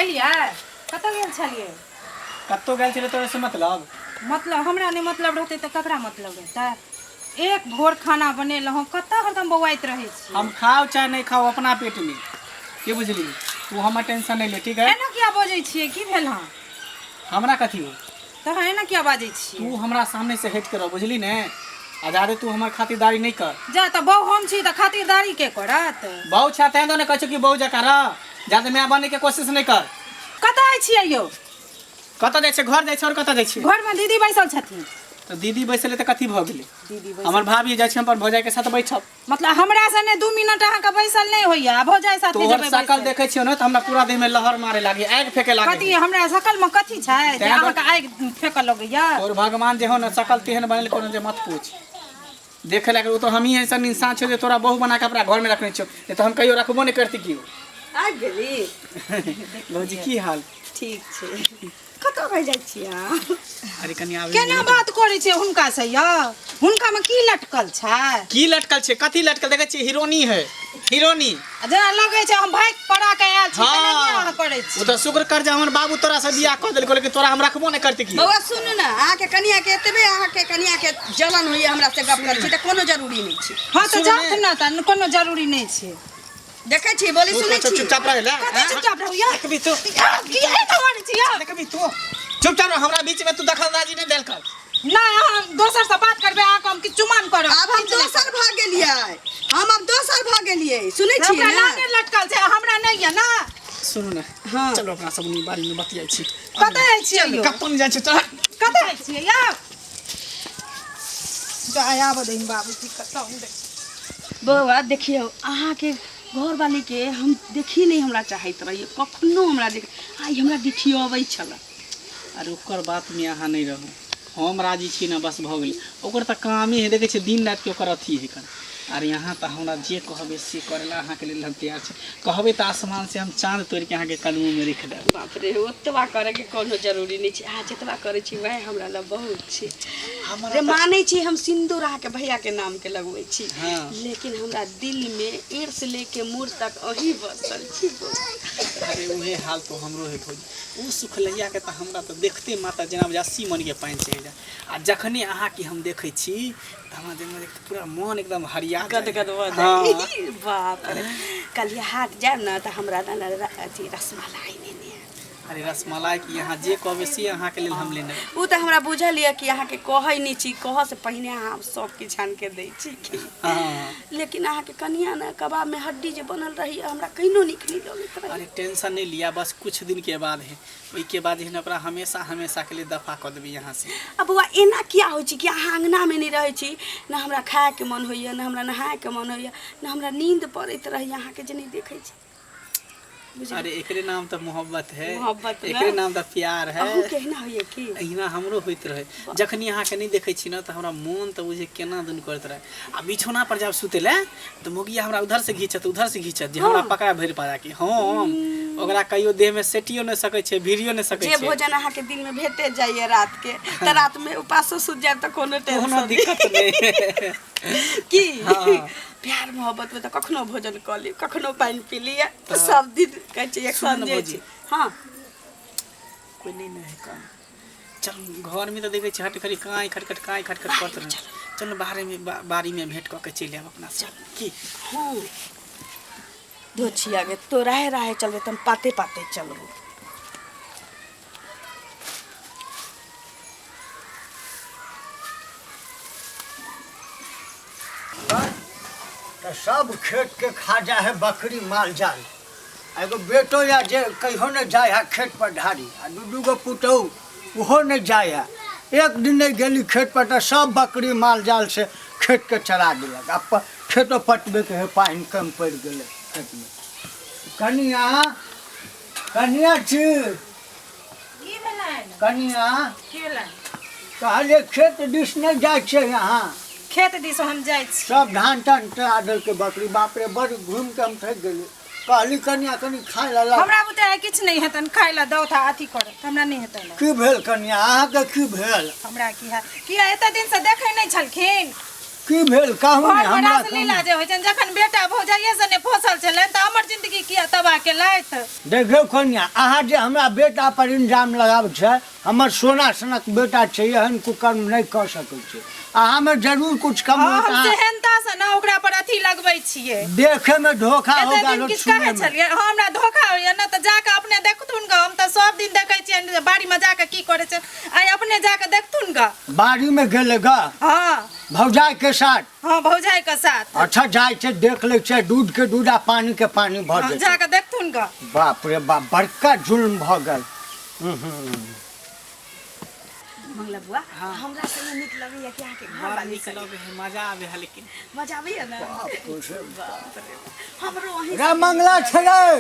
एलियै? कतऽ गेल छलियै? कतौ गेल छलै तोरा से मतलब? मतलब हमरा नहि मतलब रहतै तऽ ककरा मतलब रहतै? एक भोर खाना बनेलहुँ, कतऽ हरदम बौआइत रहै छी। हम खाओ चाहे नहि खाओ अपना पेट में, के बुझली? तू हमर टेंशन नहीं ले, ठीक है? एना किया बजै छियै? की भेल हँ? हमरा कथी हो? तहन एना किया बाजै छियै? तू हमरा सामने से हट के रह, बुझली ने? आ जादे तू हमर खातिरदारी नहीं कर। जा तऽ बहु हम छी तऽ खातिरदारी के करत? बहु छा तें तो ने कहै छौ कि बहु जकाँ रह, जादे माय बने के कोशिश नहीं कर। कतऽ जाइ छियै यौ? कतऽ जाइ छै? घर जाइ छै। और कतऽ जाइ छै? घरमे दीदी बैसल छथिन। तऽ दीदी बैसले तऽ कथी भऽ गेलै? दीदी बैसल। हमर भाभी जाइ छै, हम अपन भौजाई के साथ बैठब। मतलब हमरा से ने 2 मिनट अहाँके बैसल नहि होइया, आ भौजाई साथे तोहर जेबै शकल बैसै। देखै छियौ ने तऽ हमरा पूरा देह में लहर मारे लागे, आगि फेके लागे। कथी हमरा शकल में कथी छै जे तें अहाँके आगि फेकऽ लगैया? तोर भगवान जे हो ने शकल तेहन बनेल कोनो जे मत पूछ। देखे लायक ओ तो हमही ऐसन इंसान छियौ जे तोरा बहू बना के अपना घर में रखने छियौ, नहीं तो हम कहियो रखबो नहीं करती केओ। आबि गेली। भौजी, की हाल? ठीक छै। कतऽ रहि जाइ छियै अहाँ? अरे कनि आबै। केना बात करै छै हुनका से यौ? हुनका में की लटकल छै? की लटकल छै? कथी लटकल? देखै छियै, हिरोनी है, हिरोनी। आ जेना लगै छै हम भागि पड़ा के आयल छी, तेनाहिये अहाँ करै ओ छी। तऽ शुक्र कर जे हमर बाबू तोरा से बियाह कऽ देलको, लेकिन तोरा हम रखबो नहीं करती की। बौआ, सुनू ने, अहाँके कनियाके एतबे अहाँके कनियाके जलन होइए हमरा से गप करै छी तऽ कोनो जरूरी नहि छै। हँ तऽ सुनू जाथि ने। ने तऽ कोनो जरूरी नहि छै। देखै छी, बोली तू सुनै तो छी। चुपचाप रह ले। कथी चुपचाप रहू यौ? देखबी तू। की एना मारै छी यौ? देखबी तू, चुपचाप रह। हमरा बीच में तू दखलंदाजी नहीं देल कर। नहि, अहाँ दोसर से बात करबै, अहाँके हम किछु चुमान करब। आब हम दोसर भऽ गेलियै, हम आब दोसर भऽ गेलियै, सुनै छियै ओकरा ने? लाने लटकल छै, हमरा नहि यऽ ने। सुनू ने। हँ। चलो, अपना सब नी बारी में बतियाइ छी। कतऽ जाइ छियै यौ? कतौ नहीं जाइ छी, चल। कतऽ जाइ छियै यौ? जा, आबऽ दही बाबूजी, कतऽ हम देख। बौआ, देखियौ, अहाँके घरवालीके हम देखी नहि हमरा चाहैत रहियै कखनो, हमरा देख आइ हमरा देखियबै छलै। अरे ओकर बात में अहाँ नहीं रहू, हम राजी छी ने, बस भऽ गेलै। ओकर तऽ कामे है, देखै छियै दिन रातिके ओकर अथी है कर। अरे यहाँ तऽ हमरा जे कहबै से करै लए अहाँके लेल हम तैयार छी। कहबै तऽ आसमान से हम चाँद तोड़िके अहाँके कदममे राखि देब। बाप रे, ओतबा करैके कोनो जरूरी नहि छै। अहाँ जतबा करै छी वएह हमरा लए बहुत छै। हमरा रे मानै छी, हम सिन्दूर अहाँके भैयाके नामके लगबै छी। हाँ। लेकिन हमरा दिलमे एड़ से लेके मूड़ तक अहीं बसल छी बौआ। अरे उहे हाल तो हमरो है भौजी। ओ सुखलैयाके तऽ हमरा तऽ देखते माता जेना बुझा 80 मनके पानि चढ़ि जाय। आ जखने अहाँके हम देखै छी तऽ हमरा देहमे पूरा मन एकदम हरिया जाइए। गदगद भऽ हाँ। जाइ। बाप रे, कल हाट जायब ने तऽ हमरा ने अथी रसमलाई नेने आयब। अरे रसमलाई की, अहाँ जे कहबै से अहाँके लेल हम लेने। ओ तऽ हमरा बुझल यऽ कि अहाँके कहै नहि छी, कहऽ से पहिने अहाँ सब किछु आनि के दै छी कि। हाँ। लेकिन अहाँके कनिया ने कबाबमे हड्डी जे बनल रहैए, हमरा कहिनो नीक नहि लगैत रहै। अरे टेंशन नहीं लिया, बस कुछ दिन के बाद है। ओहिके बाद जे है ने ओकरा हमेशा हमेशा के लिए दफा कऽ देबै यहाँ से। आ बौआ, एना किया होइ छै कि अहाँ अङ्गनामे नहि रहै छी ने हमरा खायके मन होइए, ने हमरा नहायके मन होइए, ने हमरा नींद पड़ैत रहैए अहाँके जे नहि देखै छी, बुझलियै? अरे एकरे नाम तऽ मोहब्बत है। मोहब्बत ने? एकरे नाम तऽ प्यार है। अहूँके एहिना होइए की? अहिना हमरो होइत रहै। जखनी अहाँके नहि देखै छी ने तऽ हमरा मोन तऽ बुझे केना दुन करैत रहै। आ बिछौना पर जाब सुतै लए तऽ मौगिया हमरा उधर से घीचत, उधर से घीचत जे हमरा पकड़ा भरि पारा कि हम ओकरा कहियो देहमे सेटियो नहि सकै छै, भिड़ियो नहि सकै जे छै। भोजन अहाँके दिनमे भेटे जाइए, रातके तऽ रातमे उपासो सुति जायब तऽ कोनो कोनो टेंशन नहि। दिक्कत नहि। की हाँ। प्यार मोहब्बतमे तऽ कखनो भोजन कऽ ली, कखनो पानि पी लिअ, सब दिन कहै छै एक सुनू ने संगे भौजी। छै। हाँ। कोइ नहि ने है काम। चल, घरमे तऽ देखै छी हट घड़ी काँय खटखट काँय खटखट करैत रहै। चल ने, बाहरेमे बाड़ीमे भेँट कऽ के चलि आयब अपना सब की। हाँ, धोछिया गे, तो राहे राहे चलबै तऽ हम पाते पाते चलबो। तऽ सब खेतके खा जाइ है बकरी माल जाल। आ एगो बेटो यऽ जे कहियो नहि जाइ है खेत पर ढारी, आ दू दू गो पुतहु ओहो नहि जाइ है। एक दिन नहि गेली खेत पर तऽ सब बकरी माल जाल से खेतके चरा देलक। आ खेतो पटबैके है, पानि कम पड़ि गेलै खेतमे। कनिया, कनिया छी? की भेलनि? कनिया। की भेलनि? कहलियै खेत दिस नहि जाइ छियै अहाँ? खेत दिस हम जाइ छी। सब धान तान चरा देलकै बकरी। बाप रे, बड़ घूमि कऽ हम थाकि गेलियै। कहली कनिया कनि खाय लए लाउ। हमरा बुते आइ किछु नहि हेतनि, खाय लए दौथ आ अथी करत, हमरा नहि हेतनि। की भेल कनिया, अहाँके की भेल? हमरा की है? किया एते दिन से देखै नहि छलखिन? की भेल कहू ने घर में हमरा रासलीला कहू। जे होइ छनि जखन बेटा भौजाइये से ने फसल छलनि तऽ हमर जिंदगी किया तबाह केलथि देखियौ कन्या अहाँ जे हमरा बेटा पर इल्जाम लगाबै छै हमर सोना सनक बेटा छै एहन कुकर्म नहि कऽ सकै छै अहाँमे जरूर कुछ कम हँ, होत हम अहाँ सेहनता से ना ओकरा पर अथी लगबै छियै देखे में धोखा हो एते दिन गेल किछु कहै सुने में छलियै हँ, हमरा धोखा होइया ने तऽ जाकऽ अपने देखथुन गऽ हम तऽ सब दिन देखै छियनि जे बाड़ी में जाकऽ की करै छै आइ अपने जाकऽ देखथुन गऽ बाड़ी में गेलै गा हँ भौजाई के साथ हँ भौजाई के साथ अच्छा जाइ छै देख लै छै दूध के दूध आ पानी के पानी भऽ हँ, जेतै जाकऽ देखथुन गऽ बाप रे बाप बड़का जुल्म भऽ गेल मंगला बुआ हमरा से नीक लगैया कि अहाँके घर बड़ वाली नीक लगे है मजा आबे है लेकिन मजा आबैया ना बाप रे हमरो अहीं रे मंगला छलै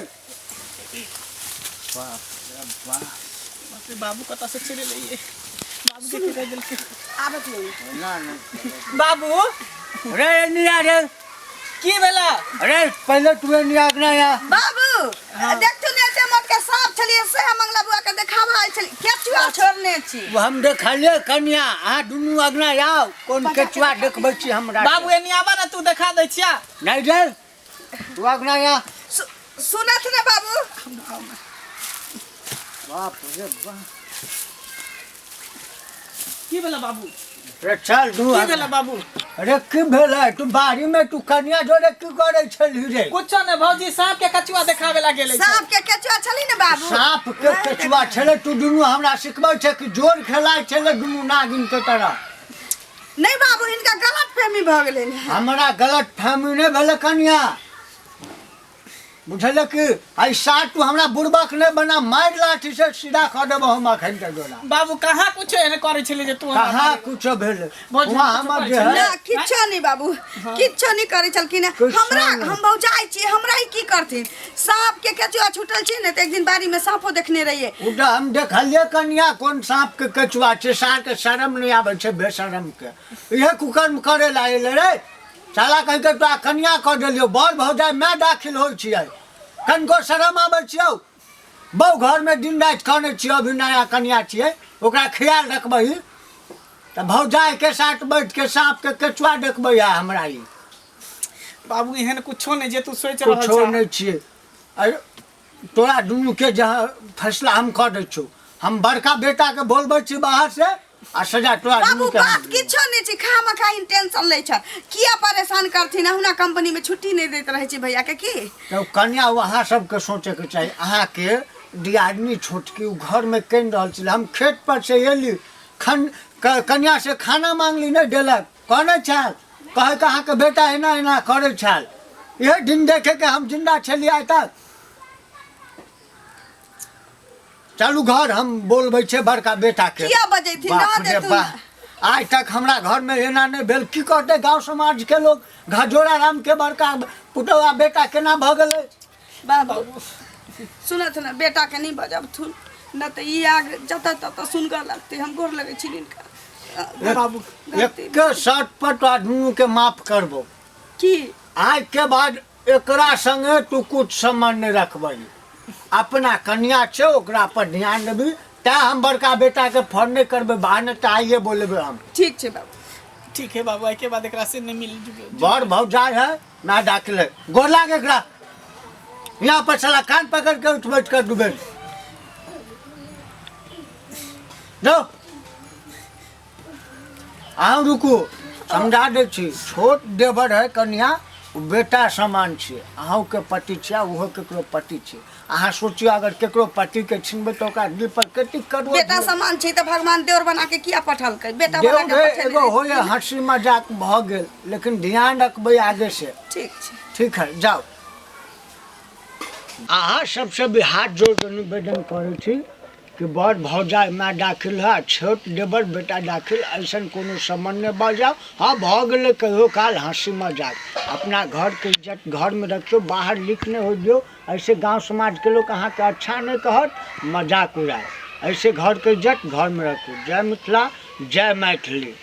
बाप रे बाबू कतऽ से चलि एलियै बाबू के कहि देलकै आबत नहीं ना ना बाबू रे एनिया रे की भेला अरे पहिले तू एनिया ना या बाबू देखथु ने एते मोट के साफ छलिए से हम मंगला बुआ के देखावा आयल छली केचुआ छोड़ने छी वो हम देखलिए कन्या अहाँ दुनू अगना आउ कोन केचुआ देखबै छी हमरा बाबू एनी आबा ना तू देखा दै छिया नहीं रे तू अगना या सुनत ने बाबू बाप रे बाप की भेला बाबू रे चल दू की भेला बाबू अरे की भेलै तू बाड़ी में तू कन्या जोड़े की करै छलही रे कुछो ने भौजी सांप के कछुआ देखावे ला गेलै सांप के केचुआ छली ने बाबू सांप के केचुआ छलै तू दुनू हमरा सिखबै छै कि जोर खेलाइ छलै दुनू नागिन के तरह नहीं बाबू हिनका गलत फहमी भऽ गेलनि हमरा गलत फहमी नहि भेलै कन्या बुझल कि आइ साथ तू हमरा बुड़बक नहि बना मारि लाठी से सीधा कऽ देबो हम अखन के गोला बाबू कहाँ कुछो एहन करै छलै जे तू हमरा कहाँ मारे? कुछो भेल भौजी, वहाँ कुछो हमर करै जे छलै? है ना किछो नहीं बाबू किछो नहीं करै छलखिन किछो हमरा नहि। हम भौजाइ छी हमरा ही की करथिन सांप के केचुआ छूटल छै ने तऽ एक दिन बाड़ी में सांपो देखने रहिए ओ तऽ हम देखलियै कनिया कोन साँप के केचुआ छै सार के शरम नहि आबै छै बेशरम के इहे कुकर्म करे ला एलै रे साला कहि के तोरा कनिया कऽ देलियौ बड़ भौजाइ माय दाखिल होइ छियै कनिको शरम आबै छियौ बहु घरमे दिन राति कनै छियौ अभी नया कनिया छियै ओकरा ख्याल रखबही तऽ भौजाइके साथ बैठ के साँपके केचुआ देखबै आ हमरा ई बाबू एहन कुछो नहि जे तू सोचि रहल कुछो छह नहि छियै अरे तोरा दुनूके जहाँ फैसला हम कऽ दै छियौ हम बड़का बेटाके बोलबै छी बाहर से आ सजा तोरा बाबू दुनूके हम बात किछो नहीं छै खामखा टेंशन लै छ किया परेशान करथिन हुना कंपनी में छुट्टी नहीं दैत रहै छै भैया के की तऽ कन्या अहाँ सबके सोचैके चाही अहाँके दियादनी छोटकी ओ घरमे कनि रहल छलै हम खेत पर से एली खन कन्या से खाना मांगली नहि देलक कहने छल कहै के अहाँके बेटा एना एना करै छल इहे दिन देखेके हम जिन्दा छलियै आइ तक चलू घर हम बोलबै छै बड़का बेटा के किया बजैथिन बाप रह रे देथुन बा आइ तक हमरा घर में एना नहि भेल की कहते गांव समाज के लोग घजोरा राम के बड़का पुतौआ बेटा केना भऽ गेलै बाबू सुनत ने बेटा के नहीं बजबथुन न तऽ ई आग जतऽ ततऽ सुनगऽ लगतै हम गोर लगै छी हिनका बाबू एके शर्त पर तोरा दुनू के माफ करबो की आज के बाद एकरा संगे तू कुछ संबंध नहीं रखबही अपना कन्या छै ओकरा पर ध्यान देबी तैं हम बड़का बेटा के फोन नहीं करबै बाहर नहि तऽ आइए बोलेबै हम ठीक छै बाबू ठीक है बाबू एहिके बाद एकरा से नहीं मिल बड़ भौजाई है ना दाखिल है गोर लाग एकरा यहाँ पर साला कान पकड़ के उठ बैठ कर डूबे जाओ अहाँ रुकू समझा दै छी छोट देवर है कन्या ओ बेटा समान छियै अहूँके पति छियै ओहो केकरो पति छियै अहाँ सोचियौ अगर केकरो पतिके छिनबै तऽ ओकरा दिल पर कतेक कड़ुआ बेटा समान छै तऽ भगवान देवर बना के किया पठलकै बेटा बना के देव पठेने एगो होइए हँसी मजाक भऽ गेल लेकिन ध्यान रखबै आगे से ठीक छै ठीक है जाओ अहाँ सबसे भी हाथ जोड़ के निवेदन करै छी कि बड़ भौजाइ माय दाखिल है छोट देवर बेटा दाखिल ऐसन कोनो संबंध नहि भऽ जाओ हाँ भऽ गेलै कहियो काल हँसी मजाक अपना घरके इज्जत घरमे रखियौ बाहर लीक नहि होइ दियौ ऐसे गाँव समाजके लोक अहाँके अच्छा नहि कहत मजाक उड़ायत ऐसे घरके इज्जत घरमे रखू जय मिथिला जय मैथिली।